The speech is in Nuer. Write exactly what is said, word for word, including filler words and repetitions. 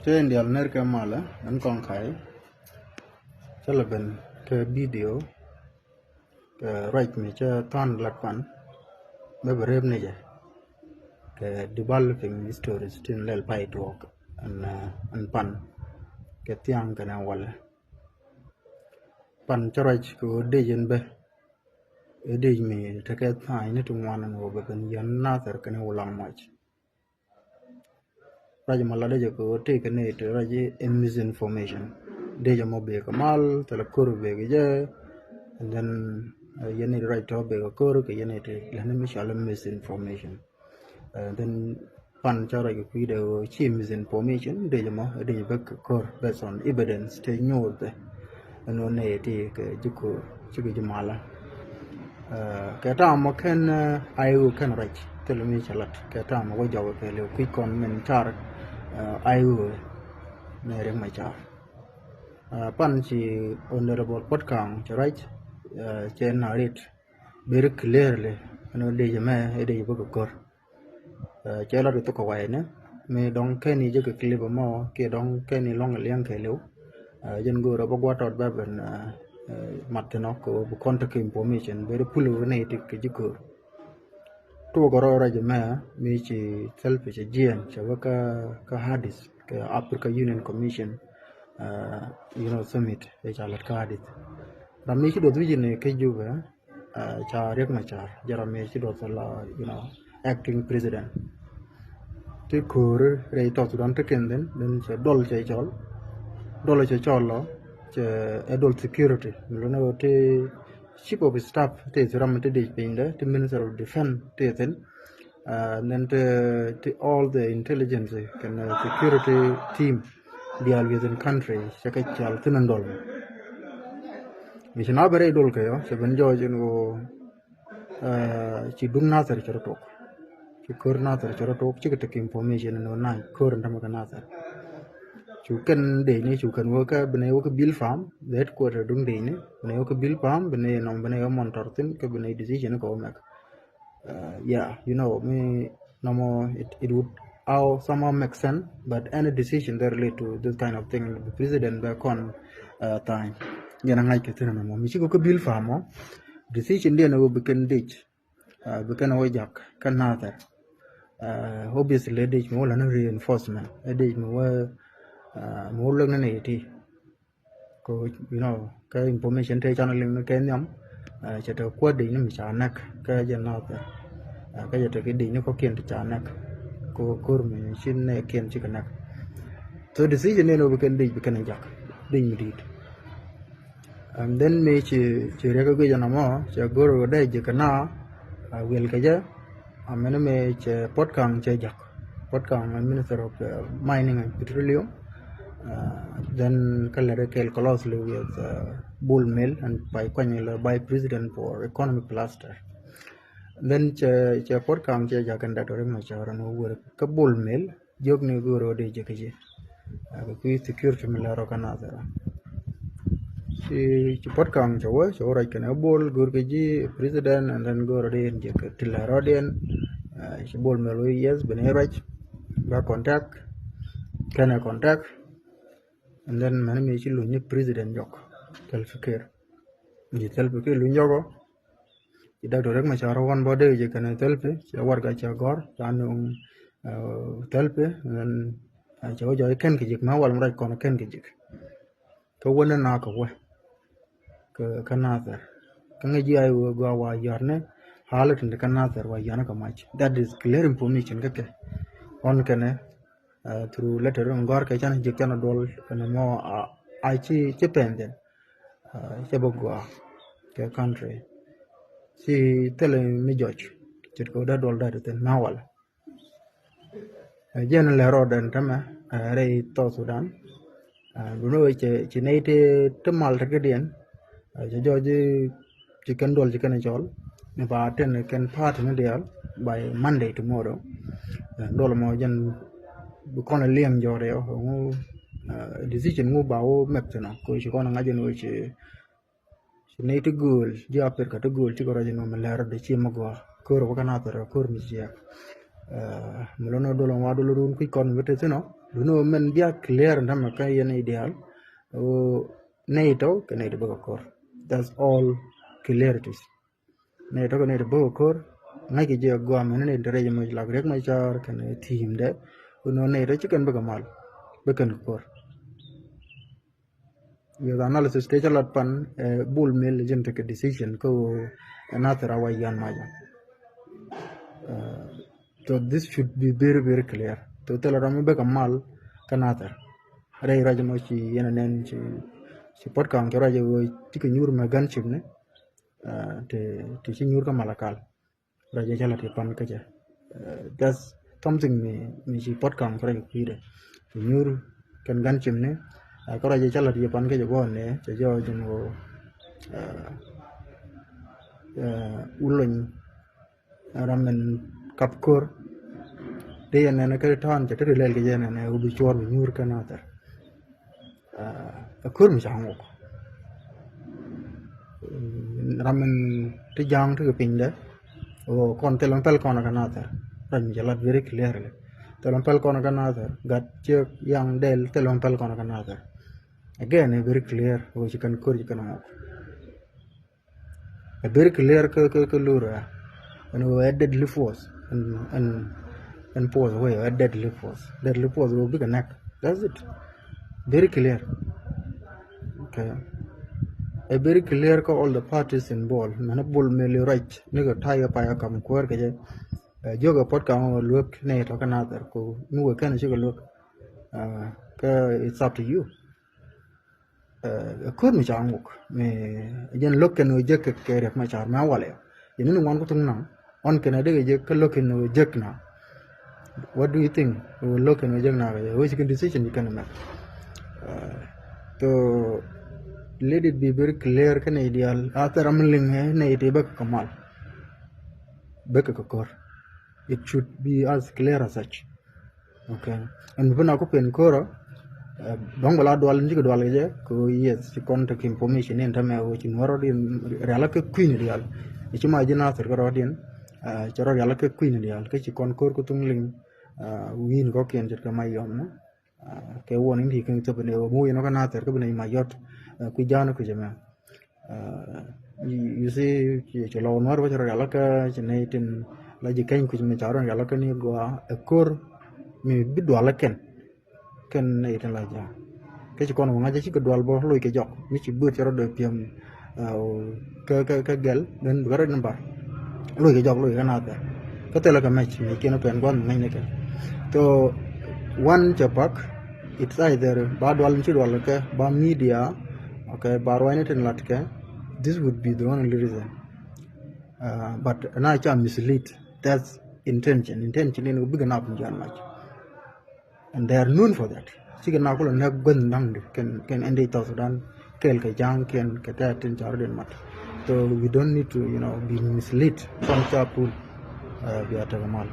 Cɛ in dial ner kɛ malä ɛn kɔŋ ka̱y. Cä lɛ ben kɛ video kɛ ruac mi cä than lat pan bɛ bɛ rep ni jɛ kɛ developing stories tin lɛl pay tuɔɔk ɛn pan kɛ thiaŋ kɛnɛ walɛ. Pan cä ruac kɛ ɣöö dec in bɛ ɛ dec mi tekɛ tha̱a̱ny ni ti ŋuan ɛn ɣöö bɛ ben yɛn Nathɛr kɛnɛ wulaŋ muɔc. Ruac mɔ latdä jɛ kɛ ɣöö tëëkɛ nɛy ti ruac i̱ misinformation. Dec ɛmɔ bëë kɛ mal thilɛ ko̱r bëë kɛ jɛ. And then yɛn nɛy ti ruac tɔ̱ bëë kɛ ko̱r kɛ yɛn nɛy ti lɛn mi cɔal i̱ misinformation. And then pan ca ruac kɛ kui̱dɛ ɣöö ci misinformation dec ɛmɔ dec bä kɛ ko̱r based on evidence te nyuuth. Ɛn ɣöö nɛy ti kɛ ji̱ ko̱r cikɛ ji̱ malä. Kɛ ta̱a̱ mɔ kɛn a i̱ ɣöö kɛn ruac thilɛ mi cɛ lat kɛ ta̱a̱ mɔ wä jɔwɛ kɛ liw kui̱c kɔn min car a i̱ ɣöö nɛ riɛk mɛ car. Pan ci Honorable Puɔt Kaŋ cɛ ruac cɛ na rit very clearly ɛn ɣöö dec ɛmɛ ɛ dec bä kɛ ko̱r. Cɛ lat kɛ thok kɛ wayni mi dɔ̱ŋ kɛn i̱ jek kɛ clip ɛmɔ kiɛ dɔ̱ŋ kɛn i̱ luɔ̱ŋ kɛ liɛŋ kɛ liw. Jɛn go̱o̱rä bä gua̱t tɔt bä ben mat thin ɔk kɛ bi kɔn tekɛ information beri pul wä nɛy ti kɛ ji̱ ko̱o̱r. Tuɔk kɛ rɔ rɛc ɛmɛ mi ci thil pi cɛ jiɛn cɛ wä kä Addis kɛ Africa Union Commission, you know, summit ɛ ca lat kä Addis. Ram mi ci duɔth wi̱c ni kä Jubɛ ca Riek Machar jɛ ram mi ci duɔth la, you know, acting president. Ti ko̱o̱ri rɛy South Sudan ti ken dhin dhin cɛ duɔl cɛ cɔl. Duɔl cɛ cɔl lɔ cɛ ɛ duɔl security mi lɔ ni ɣöö ti chief of staff ti thi ram ti dec piny dɛ ti minister of defense ti thin. And then ti all the intelligence kɛn security team diaal within country cɛ kɛ cɔl thin in duɔl. Mi ci na bɛ rɛy duɔl kɛ yɔ cɛ ben jɔɔc in ɣöö ci duŋ Nathɛr cɛ rɔ tok. Ci ko̱r Nathɛr cɛ rɔ tok cikɛ tek information in ɣöö na̱a̱c ko̱r in tämɛ kɛ Nathɛr. Cu kɛn dec ni cu kɛn wä kä bi nɛ wä kä Bilpam, the headquarter duŋ dec ni bi nɛ wä kä Bilpam bi nɛ nɔm bi nɛ wä monitor thin kä bi nɛ decision kɛ wä mɛk. Yeah, you know, mi nɔmɔ it, it would how somehow make sense, but any decision that relate to this kind of thing the president bɛ kɔn tha̱a̱ny. Yɛn a ŋa̱c kɛ thin nɔmɔ mi ci kɔ kä Bilpam ɔ decision diɛn a wä bi kɛn dec bi kɛn wä jak kä Nathɛr. Obviously dec mi wä lani reinforcement dec mi wä mi wä luek ni ni ti. Ko, you know, kä information te can liŋ ni kɛ nhiam cɛ te kuäär dec ni mi ca nɛk kä jɛ Nathɛr. Kä jɛ te kɛ dec ni kɔkiɛn ti ca nɛk ko ko̱r mi ci nɛ kiɛn ci kɛ nɛk. So decision ni ni wä bi kɛn dec bi kɛn jak dec mi di̱i̱t. And then mi ci ci riɛk kä guic ɛn amɔ cɛ go̱r wä dee ji̱ kɛ na wiɛl kɛ jɛ. Amɛn mëë cɛ Puɔt Kaŋ cɛ jak. Puɔt Kaŋ ɛ Minister of Mining and Petroleum. Then kä lɛt ɛ kɛɛl closely with Bol Mel and pay kuany lɛ Vice President for Economic Cluster. Then cɛ cɛ Puɔt Kaŋ cɛ jak kɛn Doctor Riek Machar ɛn wä wër kä Bol Mel jiök ni go̱o̱r wä dee jɛ kä ji̱. Kɛ kui̱ security mi lɛ rɔ kä Nathɛr. Ci ci Puɔt Kaŋ cɛ wä cɛ wä ruac kɛn ɛ Bol go̱o̱r kɛ ji̱ president and then go̱o̱r wä dee in jɛ kɛ ti lɛ rɔ dee in. Ci Bol Mel wä yes ben ɛ ruac ba contact kɛn ɛ contact. And then mɛn mi ci luny ni president jɔk Salva Kiir. Ji̱ Salva Kiir luny jɔk ɔ. Ci Doctor Riek Machar ɣɔn bɔ dee jɛ kɛn Salva cɛ warɛga cɛ gɔr ca nuŋ Salva and then cɛ wä jɔc kɛn kɛ ji̱k mɛ wal mi ruac kɔn kɛn kɛ ji̱k. Kä wä ni na kɛ wä kɛ Nathɛr kä ŋäc ji̱ a i̱ wä gɔaa wa yɔ̱a̱r ni hali tin ti kä Nathɛr wa yɔ̱a̱r ni kɛ mac. That is clear information kä kɛ ɣɔn kɛnɛ through letter in gɔ̱a̱r kɛ can ji̱k can duɔl kɛnɛ mɔ a ci ci pɛn thin. Cɛ bä gɔaa kɛ country ci thilɛ mi jɔc ce̱tkɛ wä dee duɔl dee ti thin na walɛ. Jɛn lɛ rɔɔdɛn tämɛ rɛy South Sudan. Duni wee cɛ ci nɛy ti ti mal ti kädiɛn cɛ jɔɔc ci kɛn duɔl ci kɛn cɔl ni ba tin kɛn party ni diaal by Monday tomorrow. Duɔl mɔ jɛn bi kɔn liɛŋ jɔɔr yɔ ŋu decision ŋu ba wä mɛk thin ɔ ko ci kɔn ŋa̱c jɛn wee ci ci nɛy ti gööl ji̱ Africa ti gööl cikɛ ruac in wä mi lɛr rɔɔdɛ ci mi gɔaa ko̱r wä kä Nathɛr ko̱r mi ciɛk. Ɛ, mi lon ɔ dol ɔ wa dol ɔ run kui̱ kɔn mi te thin ɔ. Dun ɔ mɛn bia clear in tämɛ kä yɛn idial. Ɔ, nɛy tɔ̱ kɛ nɛy ti bä kɛ ko̱r. That's all clarities. Nɛy tɔ̱ kɛ nɛy ti bä kɛ ko̱r. Ŋa̱c kɛ jɛ gɔam ni nɛy ti rɛc mɔ lak Riek Machar kɛnɛ team dɛ. Ɔ nɔ nɛy tɔ̱ ci kɛn bä kɛ mal. Bä kɛn kɛ ko̱r. With analysis tëë cä lat pan, eh, Bol Mel jin tekɛ decision kä ɣöö, eh, Nathir a wa yian mac. Eh, so this should be very, very clear. So thilɛ ram mi bek a mal kä Nathir. Rɛy ruac mɔ ci yɛn a nɛn ci, ci Potkaŋ ci ruac ɣöö ci kɛ nyuur mɛ gunship ni, eh, ti, ti ci nyuur kä Malakal. Ruac jɛ cä lat kɛ pan kä jɛ. Eh, that's something mi, mi ci Potkaŋ kɛ ruac kɛ kui̱dɛ. Kɛ nyuur kɛn gunship ni, eh, kɛ ruac jɛ cä lat kɛ pan kä jɛ gɔɔn ni, cɛ jɔɔc jɛn ɣöö, eh, eh, Wulony, eh, ram min kap ko̱r. Dee yɛn nɛn kä ta̱a̱n cɛ te ri lɛl kɛ jɛ nɛn ɛ wä bi cuɔr bi nyuur kä Nathir. Ɛ ko̱r mi ca ŋok. Ram min ti ja̱a̱ŋ ti kɛ pinydɛ. Ɣöö kɔn thilɛ mi pɛl kɔn kä Nathir. Ruac mi cɛ lat very clearly. Thilɛ mi pɛl kɔn kä Nathir. Gat, Ciek, Yaŋ, Dɛl, thilɛ mi pɛl kɔn kä Nathir. Again, ɛ very clear. Ɣöö ci kɛn ko̱r ci kɛn ŋok. Ɛ very clear kä, kä, kä Lura. Ɛn ɣöö ɛ deadly force. Ɛn, ɛn, ɛn force wee ɛ deadly force. Deadly force ɣöö bikɛ näk. That's it. Very clear. Okay. Ɛ very clear kä all the parties involved. Mɛn ɛ Bol Mel ruac ni kɛ ta̱yɛ payɛ kam kuäär kɛ jɛ. Ɛ jiök ɛ Potkaŋ ɣöö luek nɛy tɔ̱ kä Nathir ku mi wee kɛn cikɛ luek. Ɛ, kä it's up to you. Ɛ, ɛ ko̱r mi ca ŋuk mi jɛn lo̱k kɛn ɣöö jek kɛ, kɛ Riek Machar mɛ walɛ. Yɛn ni ŋuan ku thuŋ naŋ ɣɔn kɛn ɛ dee kɛ jek kä lo̱k kɛn ɣöö jek na. What do you think? Ɣöö lo̱k kɛn ɣöö jek na kɛ jɛ ɣöö ci kɛn decision ci kɛn mɛk. Ɛ, so let it be very clear kɛn idial a thɛr am liŋ ɛ nɛ iti bäk kɛ mal. Bäk kɛ ko̱r. It should be as clear as such. Okay. Ɛn bi na ku pen ko̱rä, eh, bäŋ bɛ la dual ni cikɛ dual kɛ jɛ kɛ ɣöö yes ci kɔn tek information in tämɛ ɣöö ci nuɔr rɔ̱diɛn riala kɛ kui̱ni dial. Ici ma ji̱ Nathir kɛ rɔ̱diɛn, eh, cɛ rɔ riala kɛ kui̱ni dial kä ci kɔn ko̱r ku thuŋ liŋ, eh, wi̱i̱ni kɔ̱kiɛn ce̱tkɛ ma yɔm ni. Ah, kɛ warning ti kɛn thop ni ɣöö mi wä yɛn kä Nathir kä bi nɛy ma yɔt, eh, kui̱ ja̱a̱n kui̱ jɛ mɛ. Ah, you, you see, ci, ci lɔw nuɔr wä ci rɔ rial kä ci nɛy tin la ji̱ keny kui̱ mi ca rɔ rial kä ni gɔaa ɛ ko̱r mi bi dual kɛn. Kɛn nɛy tin la ja̱a̱n. Kä ci kɔn wä ŋa̱c ci kɛ dual bä loc kɛ jɔk mi ci buet ci rɔ dee piɛm. Kä, kä, kä gɛl ben bi kä rɛd ni bar. Loc kɛ jɔk loc kɛ nath kɛ. Kä thilɛ kɛ mɛc mɛc kiɛn pɛn gua̱n mɛc ni kɛ. So wan cɛ pak, it's either ba dual ni ci dual kɛ ba media, okay, ba ruacni tin lat kɛ. This would be the only reason. Uh, but na ca mislead, that's intention. Intention in big enough in John Mach. And they are known for that. Cikɛ na kulɛ näk guäth naŋdi kɛn, kɛn ɛn dee South Sudan kɛɛl kɛ ja̱a̱ŋ kɛn kɛ tɛ̈t tin ca rɔ̱diɛn mat. So we don't need to, you know, be mislead. Kɔn ca pul, uh, bia tekɛ mal.